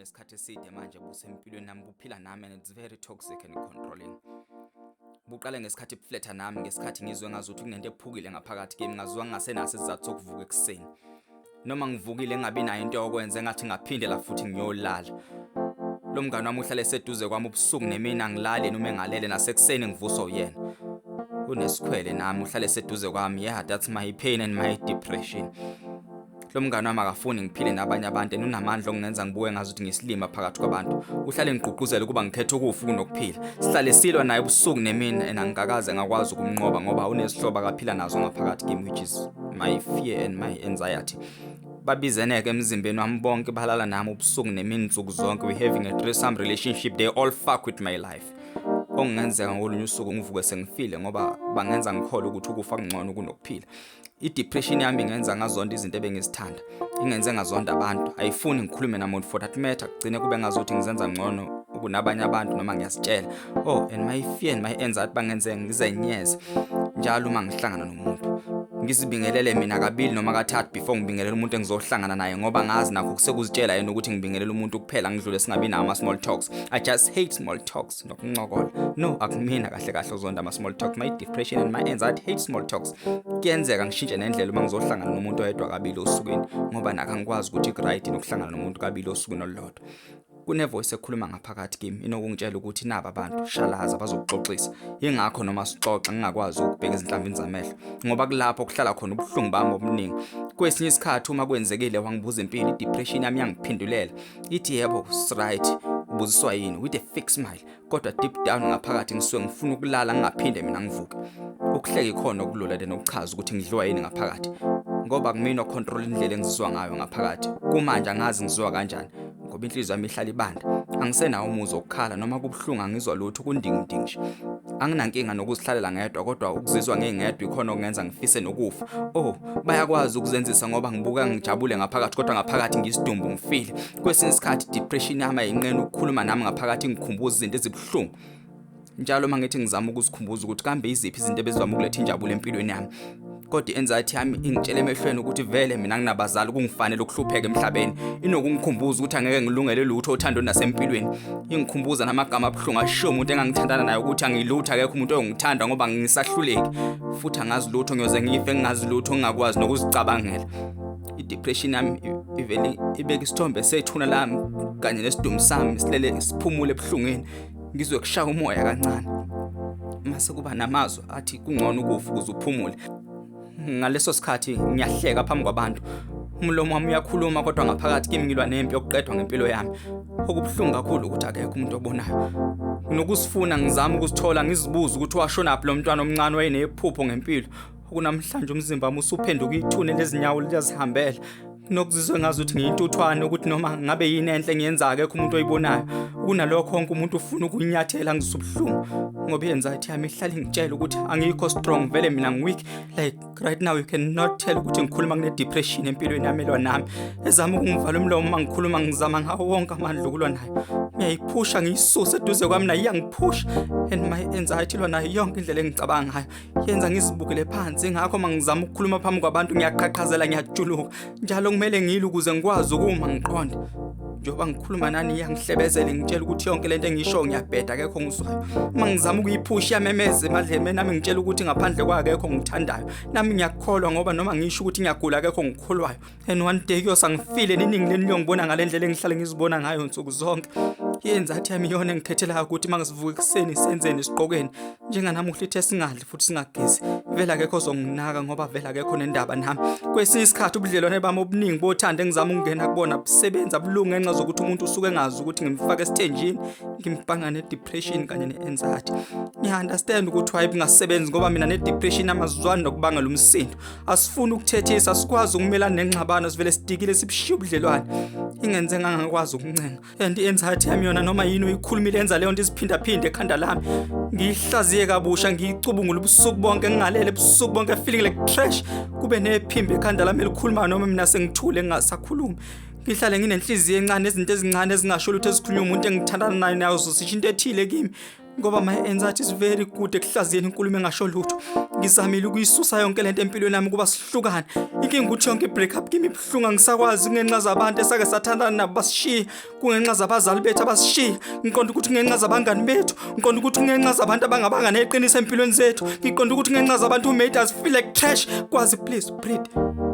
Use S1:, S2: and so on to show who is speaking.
S1: Sebunesikhathi eside manje busempilweni nami, buphila nami, and it's very toxic and controlling. Buqale ngesikhathi bufletha nami, ngesikhathi ngizwe ngazuthi kunento ephukile ngaphakathi kimi, ngazizwa ngingasenaso isizathu sokuvuka ekuseni. Noma ngivukile ngingabi nayo into yokwenza, engathi ngaphindela futhi ngiyolala. Lo mngane wami uhlale eseduze kwami ubusuku nemini, angilali noma engalele, nasekuseni ngivuswa uyena. Unesikhwele nami, uhlale eseduze kwami. Yeah, that's my pain and my depression. Lo mngane wami akafuni ngiphile nabanye abantu, and unamandla okungenza ngibuke ngazuthi ngiyisilima phakathi kwabantu. Uhlale ngigqugquzela ukuba ngikhethe ukufa kunokuphila. Sihlale silwa naye ubusuku nemini, and angikakaze ngakwazi ukumnqoba ngoba unezihlobo akaphila nazo ngaphakathi kimi, which is my fear and my anxiety. Babizeneke emzimbeni wami bonke, balala nami ubusuku nemini nsuku zonke. We having a threesome relationship. They all fuck with my life. Okungenzeka ngolunye usuku ngivuke sengifile ngoba bangenza ngikholwe ukuthi ukufa kungcono kunokuphila. I-depression yami ingenza ngazonda izinto ebengizithanda, ingenze ngazonda abantu, ayifuni ngikhulume namuntu for that matter. Kugcine kube ngazuthi ngizenza ngcono kunabanye abantu noma ngiyazitshela. Oh, and my fear and my anxiety bangenze ngizenyeze njalo uma ngihlangana nomuntu. Ngizibingelele mina kabili noma kathathu before ngibingelele umuntu engizohlangana naye, ngoba ngazi nakho kusekuzitshela yena ukuthi ngibingelele umuntu kuphela, ngidlule singabi nawo ama-small talks. I just hate small talks nokuncokola. No, akumina kahle kahle ozonda ama-small talks. My depression and my anxiety hate small talks. Kuyenzeka ngishintshe nendlela uma ngizohlangana nomuntu oyedwa kabili osukwini, ngoba nakho angikwazi ukuthi ku-right nokuhlangana nomuntu kabili osukwini olulodwa. Kune-voice ekhuluma ngaphakathi kimi, inokungitshela ukuthi naba abantu shalaza bazokuxoxisa. Yingakho noma sixoxa ngingakwazi ukubheka ezinhlamvini zamehlo, ngoba kulapho kuhlala khona ubuhlungu bami obuningi. Kwesinye isikhathi uma kwenzekile wangibuza impilo, i-depression yami yangiphindulela ithi, "Yebo, right, ubuziswa yini?" with a fake smile, kodwa deep down ngaphakathi ngisuke ngifuna ukulala ngingaphinde mina ngivuke. Ukuhleka ikhona okulula nokuchaza ukuthi ngidliwa yini ngaphakathi, ngoba kumina ocontrol indlela engizizwa ngayo ngaphakathi. Kumanje angazi ngizizwa kanjani ngoba inhliziyo yami ihlala ibanda, angisenawo umuzwa wokukhala noma kubuhlungu, angizwa lutho, kundingidingi nje. Anginankinga nokuzihlalela ngedwa, kodwa ukuzizwa ngingedwa ikhona okungenza ngifise nokufa. Oh, bayakwazi ukuzenzisa ngoba ngibuka ngijabule ngaphakathi, kodwa ngaphakathi ngiyisidumbu, ngifile. Kwesinye isikhathi depression yami ayinqeni ukukhuluma nami ngaphakathi, ngikhumbuza izinto ezibuhlungu njalo uma ngithi ngizama ukuzikhumbuza ukuthi kambe iziphi izinto ebezivame ukuletha injabulo empilweni yami, kodwa i-anxiety yami ingitshela emehlweni ukuthi vele mina nginabazali, kungifanele ukuhlupheka emhlabeni. Inokungikhumbuza ukuthi angeke ngilungele lutho othando nasempilweni. Ingikhumbuza namagama abuhlungu ashiwo umuntu engangithandana naye ukuthi angilutho, akekho umuntu oyongithanda ngoba ngisahluleki futhi angazi lutho, ngiyoze ngife ngingazi lutho, ngingakwazi nokuzicabangela. I-depression yami ivele ibeka isithombe sethuna lami kanye nesidumbu sami silele siphumule ebuhlungwini, ngizwe kushaya umoya kancane, mase kuba namazwi athi kungcono ukufa ukuze uphumule. Ngaleso sikhathi ngiyahleka phambi kwabantu, umlomo wami uyakhuluma, kodwa ngaphakathi kimi ngilwa nempi yokuqedwa ngempilo yami. Okubuhlungu kakhulu ukuthi akekho umuntu obonayo. Nokuzifuna ngizama ukuzithola, ngizibuza ukuthi washonaphi lo mntwana omncane wayenephupho ngempilo. Okunamhlanje umzimba wami usuphenduka ithune lezinyawo liyazihambela. Nokuzizwe ngazi ukuthi ngiyintuthwane, ukuthi noma ngabe yini enhle ngiyenza akekho umuntu oyibonayo. Kunalokho wonke umuntu ufuna ukunyathela. Ngizwa ubuhlungu ngoba i-anxiety yami ihlala ingitshela ukuthi angikho strong, vele mina ngi-weak. Like right now you cannot tell ukuthi ngikhuluma kune-depression empilweni yami elwa nami, ezama ukungivala umlomo uma ngikhuluma. Ngizama ngawo wonke amandla ukulwa nayo, ngiyayiphusha ngiyisuse eduze kwami, nayo iyangiphusha, and my anxiety ilwa nayo yonke indlela engicabanga ngayo, yenza ngizibukele phansi. Ngakho uma ngizama ukukhuluma phambi kwabantu ngiyaqhaqhazela, ngiyajuluka njalo, kumele ngilwe ukuze ngikwazi ukuma ngiqonde. Njengoba ngikhuluma nani iyangihlebezela, ngitshela ukuthi yonke lento engisho ngiyabheda, akekho ngizwayo. Uma ngizama ukuyiphusha iyamemeza emadlebeni nami, ngitshela ukuthi ngaphandle kwakekho ngithandayo. Nami ngiyakukholwa ngoba noma ngisho ukuthi ngiyagula akekho ngikholwayo, and one day kuyosa ngifile, niningi leni liyongibona ngale ndlela engihlale ngizibona ngayo nsuku zonke. I-anxiety yami iyona engikhethelayo ukuthi uma ngisivuka ekuseni senzeni, sigqokeni. Njenganamuhla ithe singadli futhi singagezi, vele akekho ozonginaka ngoba vele akekho nendaba nami. Kwesinye isikhathi ubudlelwane bami obuningi bothando engizama ukungena kubona busebenza bulungu ngenxa zokuthi umuntu usuke engazi ukuthi ngimfake esithenjini, ngimbanga ne-depression kanye ne-anxiety. Ngiya-understand ukuthi why bungasebenzi, ngoba mina ne-depression amazwani nokubangela umsindo. Asifuni ukuthethisa, asikwazi ukumelana nengxabano, sivele sidikile sibushiye ubudlelwane. Ingenze ngangakwazi ukuncenga, and i-anxiety yami yona noma yini uyikhulumile yenza leyo nto isiphindaphinde ekhanda lami, ngiyihlaziye kabusha, ngiyicubungule ubusuku bonke, ngingalele ubusuku bonke, feeling like trash. Kube nephimbo ekhanda lami elikhulumayo noma mina sengithule ngingasakhulumi. Ngihlale nginenhliziyo encane, izinto ezincane ezingasho lutho ezikhulunywa umuntu engithandana naye nazo zisho into ethile kimi. Ngoba my anxiety is very good ekuhlaziyeni inkulumo engasho lutho. Ngizamile ukuyisusa yonke lento empilweni yami ukuba sihlukane. Inkinga ukuthi yonke i-break up kimi ibuhlungu, angisakwazi kungenxa zabantu esake sathandana nabo basishiye, kungenxa zabazali bethu abasishiye. Ngiqonda ukuthi kungenxa zabangani bethu, ngiqonda ukuthi kungenxa zabantu abangabanga neqiniso empilweni zethu, ngiqonda ukuthi kungenxa zabantu who made us feel like trash. Kwazi, please breathe.